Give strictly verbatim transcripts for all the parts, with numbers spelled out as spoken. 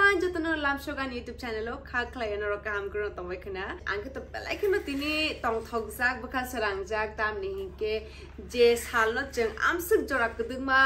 Ang jotono Lamsok ani YouTube channel o kha khlai norok kaham kwrwng tongbai khwna. Ang khe to belai kheno tini tongthokjak, bwkha swrangjak, tamni hinkhe je salno chwng amswk jora kwdwkma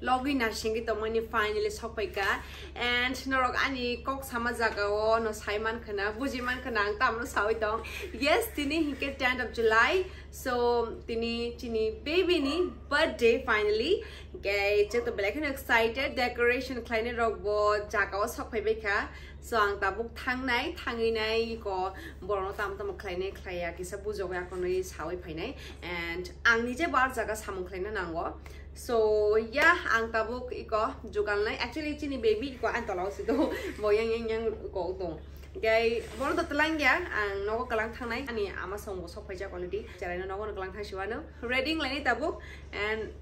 logwi naisingwi tongmani finally sokphaikha. And norok ani kok sama jagao no sai mankha na, buji mankha na ang tamno sawi tong. Yes, tini hinkhe tenth of July. So, tini chini baby ni birthday finally. Hinkhe chwng to belai kheno excited. Decoration khlainai rok bo jagao sokphaibaikha. So, ang tabuk thangnai, thangwi nai iko borokno tamo tamo khlainai khlaiya kisa bujogwi akonwi sawi phainai. And ang nije bar jaga samung khlaina nango. So, yeah, ang tabuk iko jugalnai. Actually, chini baby iko ang tolao si do. Bo yang, yang, yang iko tong. Gai, bono to telang ya, ang nogo kelang thangnai. Ani ama song bo sok phaijak already. Cheraino nogo no kelang thang siwano. Ready wnglainai tabuk. And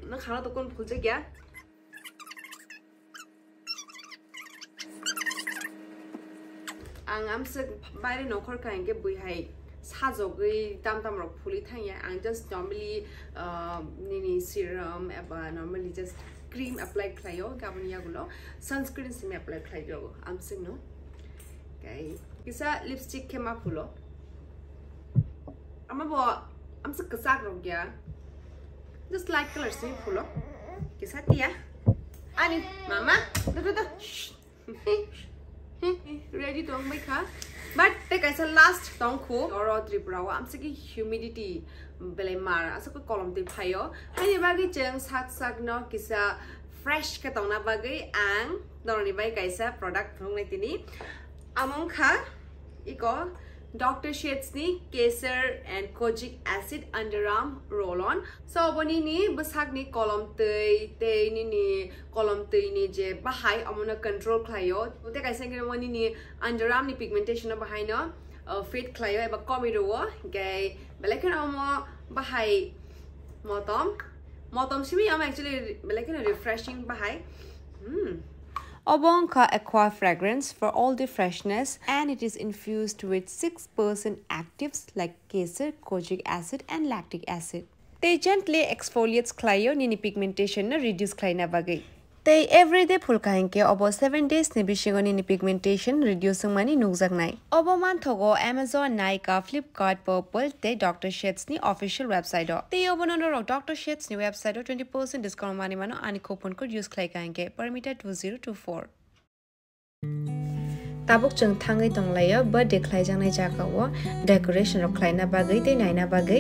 no khana to kun phuljakya. Ang amswk baire nokhor kha hinkhe bui hai sajogwi tam tam rok phuli thangya. Ang just normally, uh, nini serum eba normally just cream apply khlaio, hinkhe aboni yagulo sunscreen simi apply khlaio amswkno. Kisa lipstick khe ma phulo. Ama bo amsa kwchak rok ya. Just light color se phulo. Kisa tiya. Ani mama. Da, da, da. Shh. Ready tong bai kha. But te kaisa last tong khu. Oro Tripura o amsa ki humidity belai mar. Asa ko kolom twi phaio. Hani bagwi cheng sak sak no kisa fresh khe tongna bagwi ang noroni bai kaisa product phunuknai tini. Amo wngkha iko Doctor Sheth's ni Kesar and Kojic Acid Underarm Roll-On. So, obo nini bwsakni kolom twi tei nini kolom twi ni je bahai omono control khlaio. Tei kaisa hwnkhe omo nini underarm ni pigmentation no bahai no, uh, fade khlaio eba komwi rwo. Hinkhe belai kheno omo bahai motom. Motom simi omo actually belai kheno refreshing bahai. Hmm. Obo wngkha aqua fragrance for all the freshness and it is infused with six percent actives like kesar, kojic acid and lactic acid. Tei gently exfoliates khlaio nini pigmentation no reduce khlaina bagwi. Tei everyday phulkha hinkhe obo seven days ni bisingo nini pigmentation reduce wngmani nukjaknai. Obo manthogo Amazon, Nykaa, Flipkart, Purplle tei Doctor Sheth's ni official website o. Tei obono norok Doctor Sheth's ni website o twenty percent discount manwi mano ani coupon code use khlaikha hinkhe Parmita two zero two four. Tabuk chwng thangwi tonglaio birthday khlaijaknai jagao decoration rok khlaina bagwi tei naina bagwi.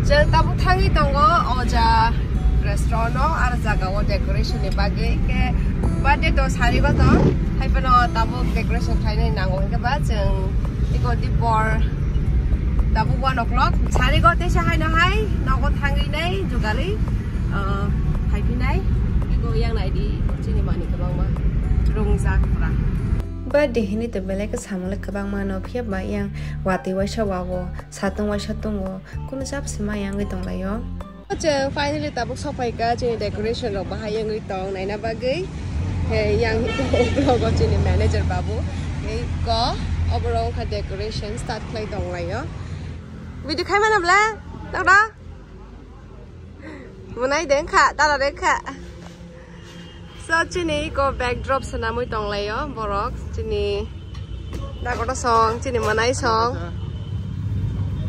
Chwng tabuk thangwi tongo oja restaurant o, aro jagao decoration ni bagwi khe birthday to sarigo to, hai phano tabuk decoration khlainai nango hinkhe ba chwng iko dipor tabuk one o'clock sarigo teisa haino hai nogo thangwi nai jugali. Ah, phaiphinai, iko yang naidi, chini mani kwbangma rungjak pura. Birthday hini to belai khe samung le kwbangma no, phiya ba yang watwi waisa wawo, satung waisa tungo, kunu chap se ma yangwi tonglaio. Chwng finally tabuk sophaikha, chini decoration rok bahai wngwi tong naina bagwi. He, yang vlog o chini manager babu. He, ko, oborok wngkha decoration start khlai tonglaio. Video khai mano bla? Tangda? Mwnai de wngkha, dada de wngkha. So, chini iko backdrop swnamwi tonglaio borok. Chini dakoto song, chini mwnai song.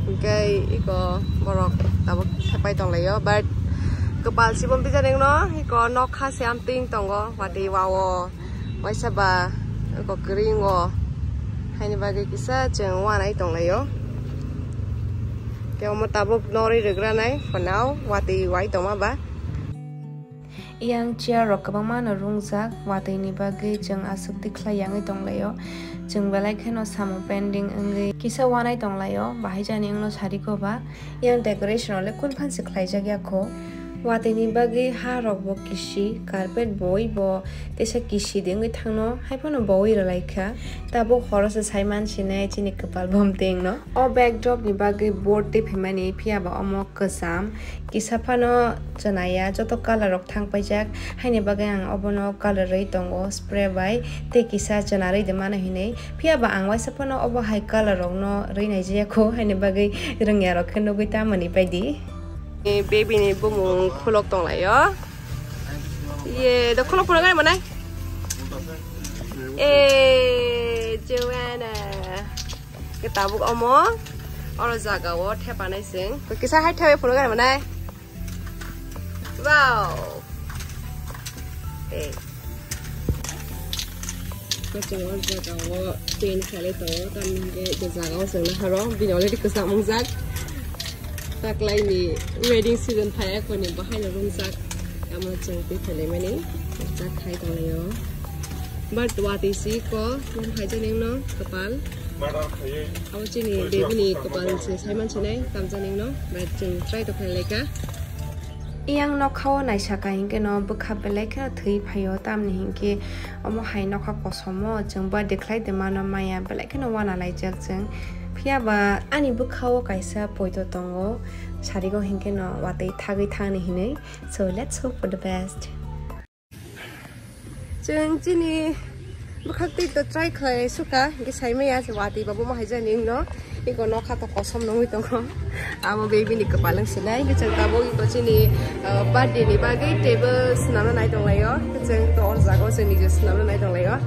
Hinkhe iko borok tabuk thepai tonglaio. But kwpal sibon bijarengno iko nokha se amtwing tongo, watwi wao. Waisa ba eko kwrwi wngo, haini bagwi kisa chwng uanai tonglaio. Tei omo tabuk norwi rwgranai phano watwi wai tongma ba. Yang chair rok kwbangma no rungjak, watwi ni bagwi chwng aswk twi khlai yangwi tonglaio. Chwng belai kheno samung pending wngwi kisa uanai tonglaio, bahai jani wngno sari ko ba. Yang decoration rok le kun phan se khlaijak ya kho. Watwi ni bagwi ha rok bo kisi, carpet boi bo teisa kisi de wngwi thangno, hai phano boi rwlai kha. Tabuk horo se sai man sinai chini kwpal bom tengno. O backdrop ni bagwi board tei phaimani, phiya ba omo kwcham. Kisa phano chwna ya, joto colour rok thang paijak, haini bagwi ang obono colour rwi tongo spray bai, tei kisa chwna rwi de mano hinwi. Phiya ba ang waisa phano obo hai colour rokno rwi nai jaya kho, haini bagwi rwngya rok khe nugwi ta mani pai di. Ni baby ni bumung khulok tonglaio. Ye, do khulok phano gari manai. Eh, Joanna. Ke tabuk omo. Oro jaga o thepanai sing. Ko kisa hai thepai phuru gana manai. Wow. Eh. Ko chwng o jaga o paint khailai tongo. Tamni hwnkhe je jaga o chwng naharw. Bini already kwcham wngjak. Taklaini wedding season phaiya koni bahaino rungjak. Amo chwng twi phailaimani. Chak khai tonglaio. But watwi si ko, nang hai jani no kapal. Abo chini baby ni kapal se saiman sinai, tam jani no. But chwng try to khlai laikha. Iyang nokha o naisaka hinkhe no bwkha belai kheno thwi phaio, tamni hinkhe omo hai nokha kosomo chwng birthday khlai de mano maya belai kheno wana laijak chwng. Phiya ba ani bwkha o kaisa poito tongo, sarigo hinkhe no watwi thagwi thangni hinwi. So let's hope for the best. Chwng chini bwkhak twi to try khlai sukha, hinkhe sai maya se watwi ba bomo hai jani wngno. Iko nokha to kosom nungwi tongo. Amo baby ni kwpal wng sinai, hinkhe chwng tabuk iko chini, uh, birthday ni bagwi table swnamna nai tonglaio. Chwng to or jaga o chwng nije swnamna nai tonglaio.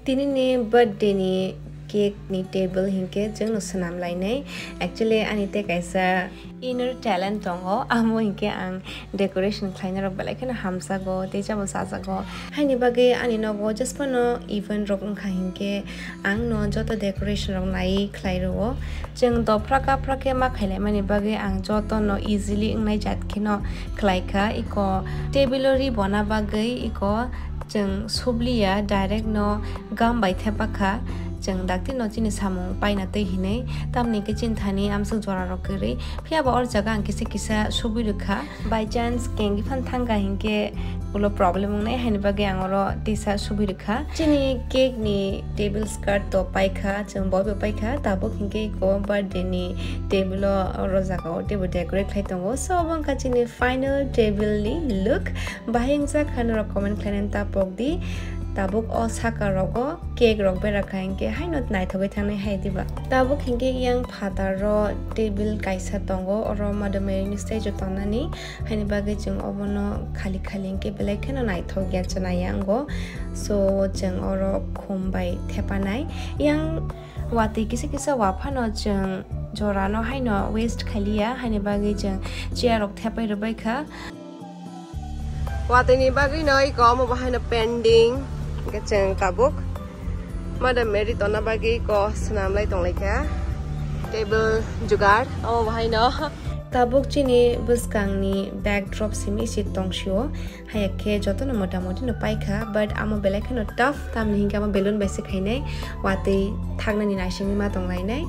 Tini ni birthday ni cake ni table hinkhe chwngno swnam lainai. Actually ani tei kaisa inner talent tongo, amo hinkhe ang decoration khlainai rok belai kheno hamjago, tei chabo chajago. Haini bagwi ani nogo just phano event rok wngkha hinkhe ang no joto decoration rok naiwi khlai rwo. Chwng dophra kaphra khe ma khailaimani bagwi ang joto no easily wngnai jat kheno khlai kha. Iko table o ri bona bagwi iko chwng subliya, direct no gam bai thepa kha. Chwng dakti no chini samung paina twi hinwi, tamni khe chini thani amswk jora rok kwrwi. Phiya ba or jaga ang kisa kisa subui rwkha. By chance kengwi phan thangkha hinkhe ulo problem wngnai, haini bagwi ang oro tisa subui rwkha. Chini cake ni table skirt to paikha, chwng boi bo paikha, tabuk hinkhe iko birthday ni table o oro jaga o teibo decorate khlai tongo. So obo wngkha chini final table ni look. Bahai wngjak kha norok comment khlainani ta pok di. Tabuk o saka rogo cake rok bera kha hinkhe haino naithogwi thangnai hai diba. Tabuk hinkhe yang phataro table kaisa tongo, oro Mother Mary ni statue tongnani, haini bagwi chwng obono khali khali hinkhe belai kheno naithok ya chwna ya wngo. So chwng oro khum bai thepanai. Yang watwi kisa kisa wa phano chwng jorano haino waste khailiya, haini bagwi chwng chair rok thepai rwbai kha. Watwi ni bagwi no iko omo bo haino pending, hwnkhe chwng tabuk Madam Mary tonna bagwi iko swnam lai tong lai kha table jugar, omo bo haino. Tabuk chini bwskang ni backdrop simi si tong sio, haya khe joto no mota moti no pai kha, but amo belai kheno tough, tamni hinkhe amo balloon bai se khainai, watwi thaknani naisingwi ma tong lainai.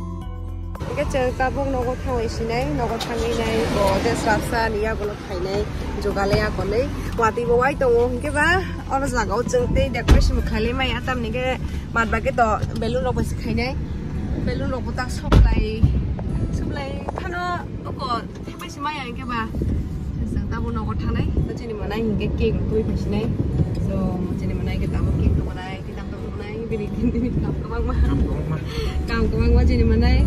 Hingke chwng tabuk nogo thangwi sinai, nogo thangwi nai bo je swrapsa ni yagulo khainai jogale yakolwi. Watwi bo wai tongo, hingke ba oro jaga o chwng tei decoration bo khailai maya, tamni khe mat bagwi to balloon rok bai se khainai. Balloon rok bo tak suklai, suklai phano oko thangbai se maya hingke ba. Chwng tabuk nogo thangnai, to chini manai hingke cake rok twi phai sinai. So chini manai khe tabuk cake tong manai. Bini bini kam kwbangma. Kam kwbangma. Kam kwbangma jini manai.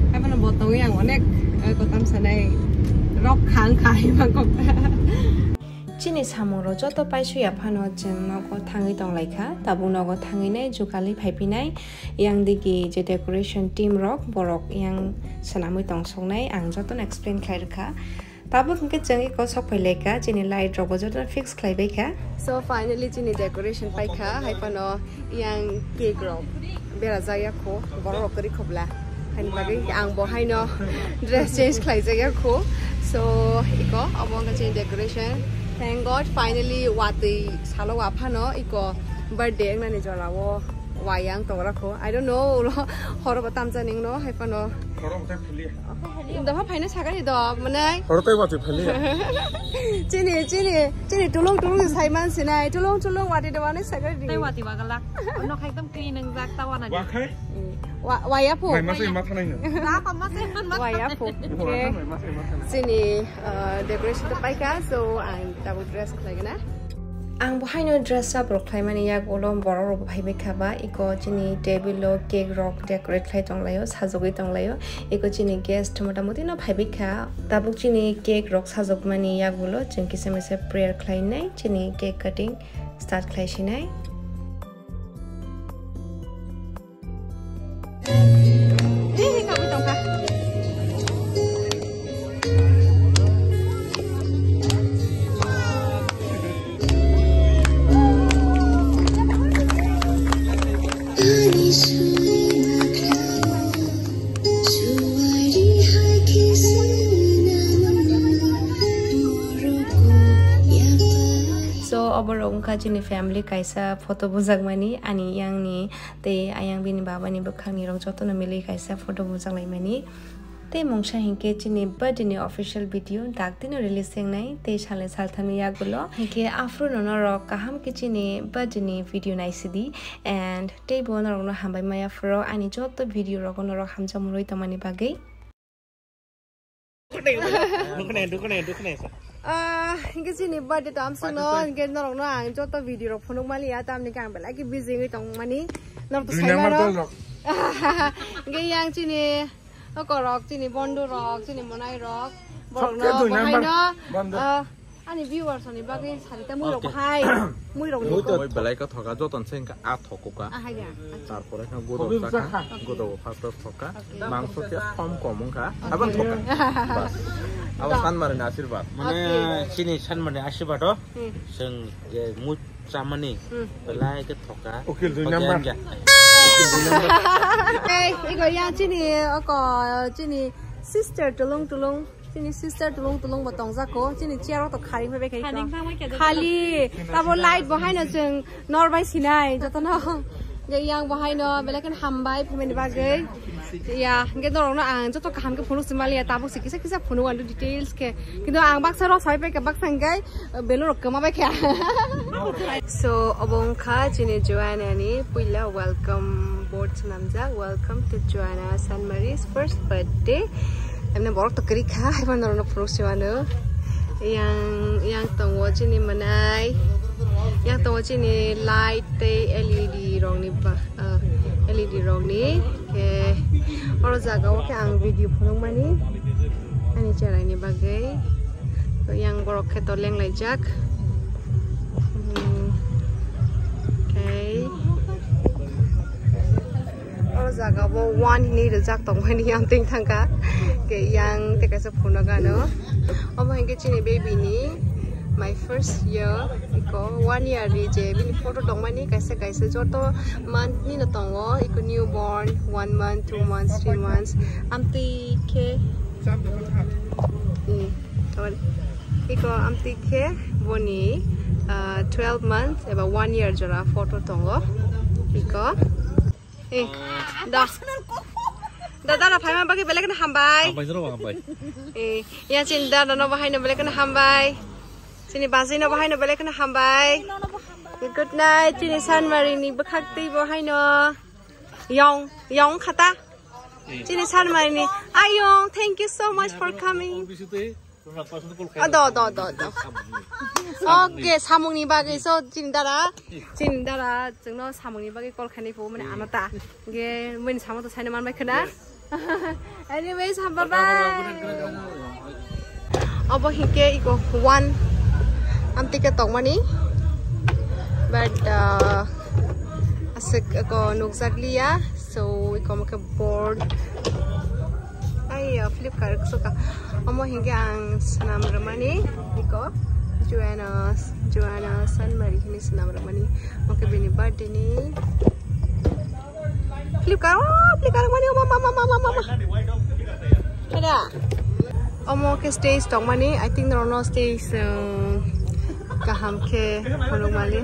Haibano bo tongwi ang onek, eh, kotam sanai. Rok khang khai bangkok. Chini samung rok joto paisuya phano chwng nogo thangwi tong lai kha. Tabuk nogo thangwi nai jugali phai phinai. Yang digi je decoration team rok borok yang swnamwi tong soknai ang jotono explain khlai rwkha. Tabuk hwnkhe chwng eko sok phai lai kha, chini light rok bo joto fix khlai bai kha. So finally chini decoration pai kha, hai phano yang cake rok berajak ya kho, borok rok kwrwi khobla. Haini bagwi ang bo haino dress change khlai jak ya kho. So eko obo wngkha chini decoration. Thank God finally watwi salo wa phano eko birthday wngnani jora o wayang tongra kho. I don't know, ulo horo bo tamjani wngno, hai phano. Horo bo tak philiya. Dopha phaina sakani do, mwnai. Horo tai watwi philiya. Chini, chini, chini tulung tulung sai man sinai, tulung tulung watwi do mwnai sakani. Tai watwi bagala. Ono khai tam clean ang jak ta wana. Wa khai? Wa, waya phu. Mai masai ma thanai no. Na pa masai man ma. Waya phu. Wa thanai, masai ma thanai. Chini, uh, decoration to paika, so ang tabuk dress khlaigana. Ang bo haino dress up rok khlaimani yak ulo borok rok bo phaibai kha ba, iko chini table o cake rok decorate khlai tonglaio, sajagwi tonglaio, iko chini guest mota moti no phaibai kha. Tabuk chini cake rok sajagmani yak ulo chwng kisa misa prayer khlainai, chini cake cutting start khlai sinai. Chini family kaisa photo bujakmani, ani yangni tei ayang bini babani bwkhakni rok jotono milwi kaisa photo bujaklaimani. Tei mungsa hinkhe chini birthday ni official video daktino release wngnai tei salnwi salthamni yagulo. Hinkhe aphuru no norok kaham khe chini birthday ni video naisidi, and teibo norokno hambai maya phuru ani joto video rogo norok hamjakmung rwi tongmani bagwi. Ah, hinkhe chini birthday to amsukno, hinkhe norokno ang joto video rok phunuk maliya, tamni khe ang belai khe busy wngwi tongmani. Norok to saimano. Hinkhe yang chini nokorok, chini bondhu rok, chini mwnai rok, borokno bahaino, ah, ani viewers ni bagwi sarita mui rok bahai, mui rok ni. Mui belai khe thoka, joton se hinkhe a thokuka. Ah, haiya. Tarpore khe godok chakha, godok o first of thoka. Mangso khe hom kom wngkha, haban thoka. Bas. Abo Sanmari ni asirwad. Mane chini Sanmari ni asirwad o. Chwng je mui chamani belai khe thoka. Ukil dui number. Ei, igo yang chini oko chini sister tulung tulung. Chini sister tulung tulung bo tongjak ko, chini chair o to kharing bai bai khai. Khali tabo light bo haino chwng nor bai sinai jotono. Yang bo haino belai kheno hambai phaimani bagwi. Ya, hwnkhe norokno ang joto kaham khe phunuk se maliya, tabuk se kisa kisa phunuk ang details khe. Kintu ang baksa rok sai pai kha, baksa hwnkhe belun rok kwma bai kha. So, obo wngkha chini Joanna ni puila welcome board swnamjak, "Welcome to Joanna Sanmari's first birthday." Emne borok to kwrwi kha, haiphano norokno phunuk se mano. Yang, yang tongo chini mwnai, yang tongo chini light tei L E D rokni ba, ah, L E D rokni. Khe oro jaga o khe ang video phunukmani ani cheraini bagwi. Yang borok khe to lenglaijak. Hmm. Khe oro jaga bo one hinwi rijak tongmani yang ting thangkha. Khe yang tei kaisa phunuk ano. Omo hinkhe chini baby ni my first year, iko one year ni je bini photo tongmani kaisa kaisa joto month ni no tongo, iko newborn, one month, two months, three months, amtwi khe, hmm, iko amtwi khe boni, ah, twelve months eba one year jora photo tongo, iko. Eh, da. Da, da, da, phaima bagwi belai kheno hambai. Hambai, jora hambai. Eh, ya chini da, da, no bahai no belai kheno hambai. Chini bajai no bahai no belai kheno hambai. Good night, chini Sanmari ni bwkhak twi bahai no. Yong, yong khata. Chini Sanmari ni. Ayong, thank you so much for coming. Ado, ado, ado, ado. Oke, samungni bagwi so chini dara, chini dara chwngno samungni bagwi call khainai phuo mani ano ta. Ge mani samung to saino manbai khwna. Anyways, ham, bye bye. Obo hinkhe iko one amtwi khe tongmani. But, uh, aswk iko nukjakliya. So, iko omo khe board. Ai, uh, Flipkart suka. Omo hinkhe ang swnam rwmani iko Joanna, Joanna Sanmari hinwi swnam rwmani. Omo khe bini birthday ni. Flipkart, oh, Flipkart mani, mama, mama, mama, mama. Ada. Omo khe stage tongmani, I think norokno stage, uh, kaham khe phunukmani.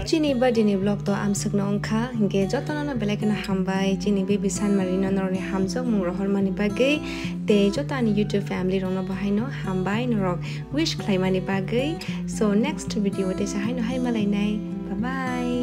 Chini birthday ni vlog to amswkno wngkha, hinkhe jotono no belai kheno hambai, chini baby Sanmari no norokni hamjakmung rohormani bagwi, tei joto ani YouTube family rokno bo haino hambai norok wish khlaimani bagwi. So next video o teisa haino hai malainai. Bye bye.